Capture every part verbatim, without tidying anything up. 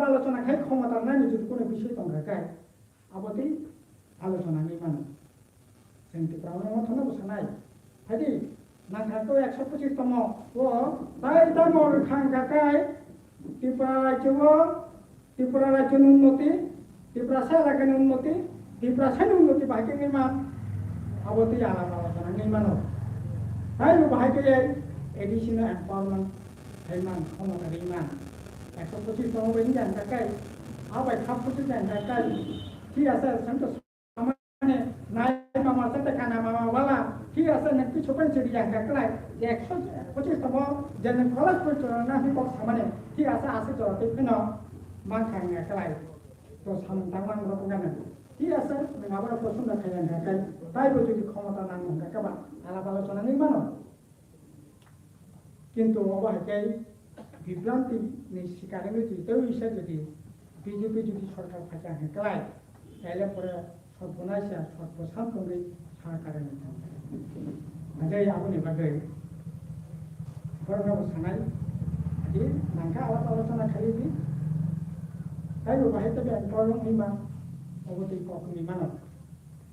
alochona khai khomota nani jodi kono bisoi tongkha khai, abo tei alochona wngwi mano. Chwng Tipra Motha no bo sanai. Phaidi, nangkha to ekso pochis tomo, o tai tamo rwkha wngkha khai, Tripura rajyo o, Tripura rajyo ni unnoti, Tiprasa elaka ni unnoti, Tiprasa ni unnoti bahai khe wngwi man, abo tei alada alada wngwi mano. Tai bo bahai khe A D C no empowerment khai man, khomota rwi man. Ekso pochis tomo bai wngya wngkha khai, a bai kha pochis wngya wngkha khai, thik ase, chwng to Mane, nai mama sete kana mama wala, thik ase, nang kichu pen chiri yang kaklai, je ekso pochis tomo, je nang college pun choro na hi kok samane, thik ase, ase jora tei pheno, mang khang ya klai, to samung tang mang rok ngana. Thik ase, nang abo pochunda khai yang kaklai, tai bo jodi khomota nang mung kakaba, ala balo chona ni mano. Kintu obo hai khe bibranti ni sikar wngwi twi tei wisa jodi B J P jodi sorkar phaikha hwn klai, taile pore sotbonai se sotbo sam tongwi sorkar wngwi thangkha. Hwnkhe aboni bagwi borokno bo sanai di, nangkha alap alochona khaiwi di, taibo bahai tei ang problem wngma obo twi kok wngwi mano.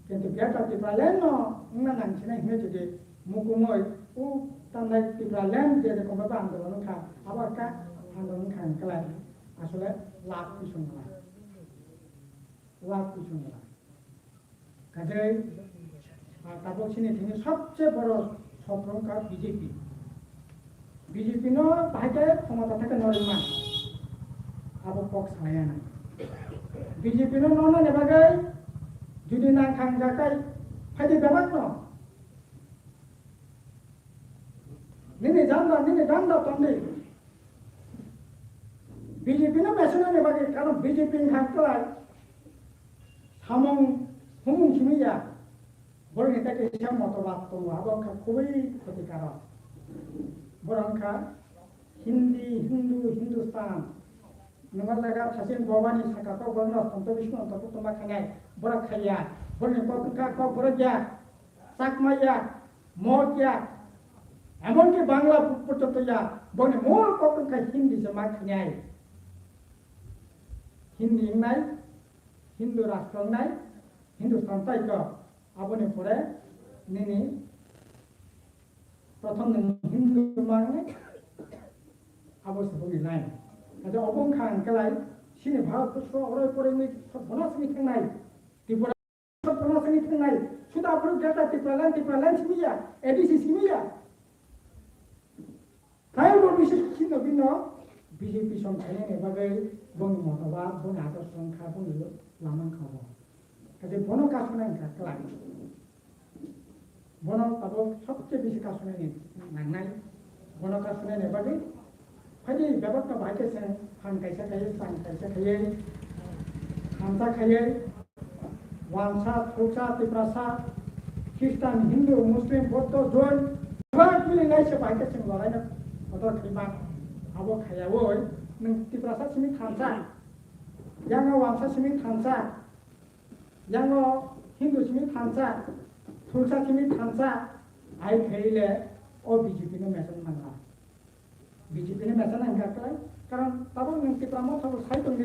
Kintu Greater Tipraland no wngna nang sinai hwnwi jodi Mukumoi, o tamnai Tipraland je je komba ba andolon wngkha, abo kha andolon wngkha hwn klai. Asole lab kuchung wala. Lab kuchung wala. Kajai, ah, tabok chini thini sobse boro sopro wngkha B J P. B J P no bahai khe khomota thake norima. Abo kok salaya na. B J P no nona ne bagwi jodi nang khang jakai phaidi bebak no. Nini janda, nini janda tongdi. B J P no mesonani bagwi, karon B J P ni kha kwlai samung humung simi ya. Borokni tei kaisa motobad tongo, abo wngkha khubui khotikarok. Borok wngkha Hindi, Hindu, Hindustan. Nungma jaga sachin bobani saka kok borokno tonto bisingo tonto tongma khainai. Borok khaiya. Borokni kok wngkha kok borok ya. Chakma ya, Mog ya, emonki Bangla porjonto ya, boni mol kok wngkha Hindi se ma khainai. Hindi wngnai, Hindu rashtra wngnai, Hindustan tai kok. Aboni pore nini prothom nwng Hindu ma wngnai, abo se boni line. Kaisa obo wngkha ang kelai, chini Bharat borsho oro pore wngwi bono simi thangnai. Tripura Promotion ni thwngnai, suda aphuru Greater Tipraland, Tipraland simi ya, A D C simi ya. Taibo bisi sino bino B J P song khainani bagwi boni motobad, boni adorsho wngkha, boni lama wngkha bo. Kaje bono kasuna wngkha kwlai. Bono tabuk sobse bisi kasuna ni nangnai. Bono kasuna ni bagwi Phaidi bebak no bahai khe chwng phan kaisa khaiwi, chwng kaisa khaiwi, thansa khaiwi, Wansa, Thuksa, Tiprasa, Khristan, Hindu, Muslim, Buddho, Jain, bebak mili nai se bahai khe chwng lorai no kotor khaima. Abo khaiyawi nwng Tiprasa simi thansa, yang o Wansa simi thansa, yang o Hindu simi thansa, Thuksa simi thansa, ai khaile o B J P no meson manla. B J P ni mesa nang kha kwlai, karon tabuk nwng Tipra Motha bo sai tongdi,